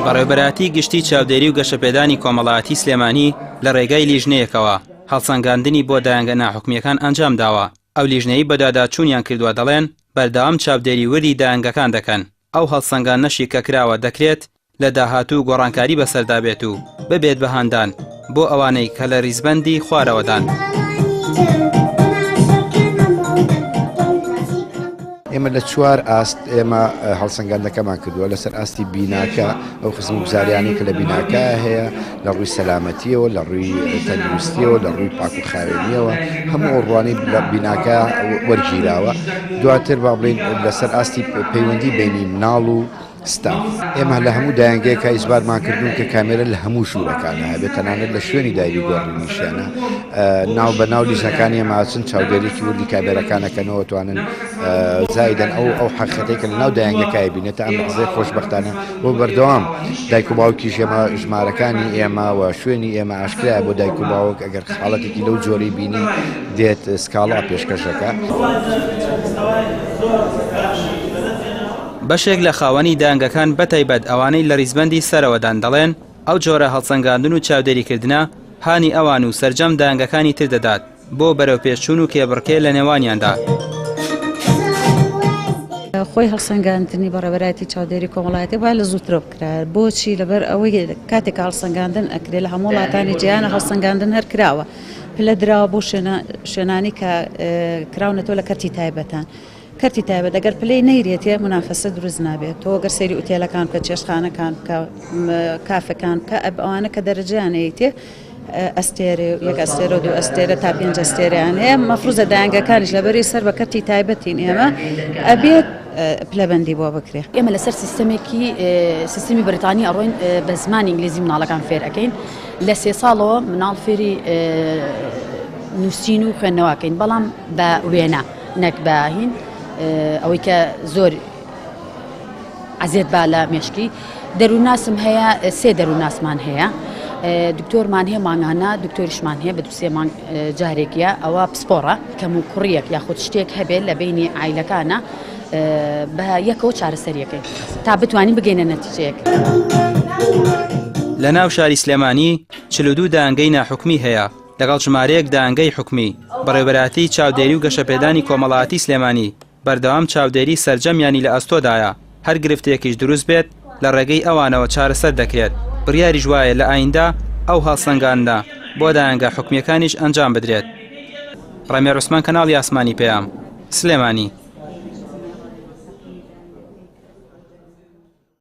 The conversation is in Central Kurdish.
بەڕێوەبەرایەتی گشتی چاودێری و گەشەپێدانی کۆمەڵایەتی سلێمانی لە ڕێگای لیژنەیەکەوە هەڵسەنگاندنی بۆ دایەنگە ناحکومییەکان ئەنجامداوە، ئەو لیژنەی بەدواداچوونیان کردووە دەڵێن بەردەوام چاودێری وردی دایەنگەکان دەکەن، ئەو هەڵسەنگاندنەشی کە کراوە دەکرێت لە داهاتوو گۆڕانکاری بەسەردا بێت و ببێت بە هاندان بۆ ئەوانەی کە لە ریزبەندی خوارەوەدان. ئێمە لە چوار ئاست ئێمە هەڵسەنگاندنەکەمان کردووە لەسەر ئاستی بیناکە ئەو خزمەتگوزاریانەی کە لە بیناکە هەیە لە ڕووی سەلامەتیەوە لە ڕووی تەندروستیەوە لە ڕووی پاک و خاوێنیەوە هەموو ئەو ڕوانەی لە بیناکە وەرگیراوە دواتر با بڵێین لەسەر ئاستی پەیوەندی بینی مناڵ و ستاف. ئێمە لە هەموو دایەنگەیەکا ئیجبارمان کردوون کە کامێرە لە هەموو ژوورەکانا هەبێت، تەنانەت لە شوێنی دایبی گۆڕینیشیانە. ناو بە ناو لیژنەکانی ئێمە ئەچن چاودێریی وردی کامێرەکان ئەکەنەوە توانن زایدەن ئەو ئەو حەقیقەتەی کە لە ناو دایەنگەکە ئەیبینێت تا ئەم لەحزەیە خۆشبەختانە و بەردەوام دایک و باوکیش ئێمە ژمارەکانی ئێمە و شوێنی ئێمە ئاشکرایە بۆ دایک و باوک ئەگەر حاڵەتێکی لەو جۆرەی بینی دێت سکاڵا پێشکەش دەکات. بەشێک لە خاوەنی دانگەکان بەتایبەت ئەوانەی لە ریزبەندی سەرەوەدان دەڵێن، ئەو جۆرە هەڵسەنگاندن و چاودێریکردنە هانی ئەوان و سەرجەم دانگەکانی تر دەدات بۆ بەرەوپێشچوون و کێبڕکێ لە نێوانیاندا. خۆی هەڵسەنگاندنی بەڕێوەبەرایەتی چاودێری کۆمەڵایەتی باید لە زووترەوە بکرایە بۆچی لەبەر ئەوەی کاتێک کە هەڵسەنگاندن ئەکرێ لە هەموو وڵاتانی جیهان هەڵسەنگاندن هەر کراوە پلە دراوە بۆ شوێنانی کە کراونەتەوە لە کەرتی تایبەتان کەرتی تایبەت ئەگەر پلەی نەیرێتێ مونافەسە دروست نابێت تۆ گەر سەیری ئوتێلەکان بکە چێشتخانەکان بکە کافەکان بکە ئەب ئەوانە کە دەرەجەیان ئەیتێ ئەستێرێ یەک ئەستێرە و دوو ئەستێرە تا پێنج ئەستێرەیان هەیە مەفروزە دایەنگەکانیش لەبەری سەر بە کەرتی تایبەتین ئێمە ئەبێت پلەبەندی بۆ بکرێ. ئێمە لەسەر سیستەمێکی سیستمی بەریتانی ئەڕۆین بە زمانی ئینگلیزی مناڵەکان فێر ئەکەین لە سێ ساڵەوە مناڵ فێری نووسین و خوێندنەوەکەین بەڵام بە وێنە نەک بە هین ئەوەی کە زۆر عەزێت با لە مێشکی دەروونناسم هەیە سێ دەروونناسمان هەیە دکتۆرمان هەیە مانگانە دکتۆریشمان هەیە بە دوسێ مانگ جارێکیە ئەوە پسپۆڕە کەم و کوڕیەک یاخود شتێک هەبێت لە بینی ئایلەکانە بە یەکەوە چارەسەریەکەی تا بتوانین بگەینە نەتیجەیەک. لە ناو شاری سلێمانی 42 دانگەی ناحکومی هەیە لەگەڵ ژمارەیەک دانگەی حکومی، بەڕێوەبەرایەتیی چاودێری و گەشەپێدانی کۆمەڵایەتی سلێمانی بەردەوام چاودێری سەرجەمیانی لە ئەستۆدایە، هەر گرفتێکیش دروست بێت لە ڕێگەی ئەوانەوە چارەسەر دەکرێت، بڕیاریش وایە لە ئایندە ئەو هەڵسەنگاندنە بۆ دایەنگە حکومییەکانیش ئەنجام بدرێت. ڕێمێر عوسمان کەناڵی ئاسمانی پەیام، سلێمانی.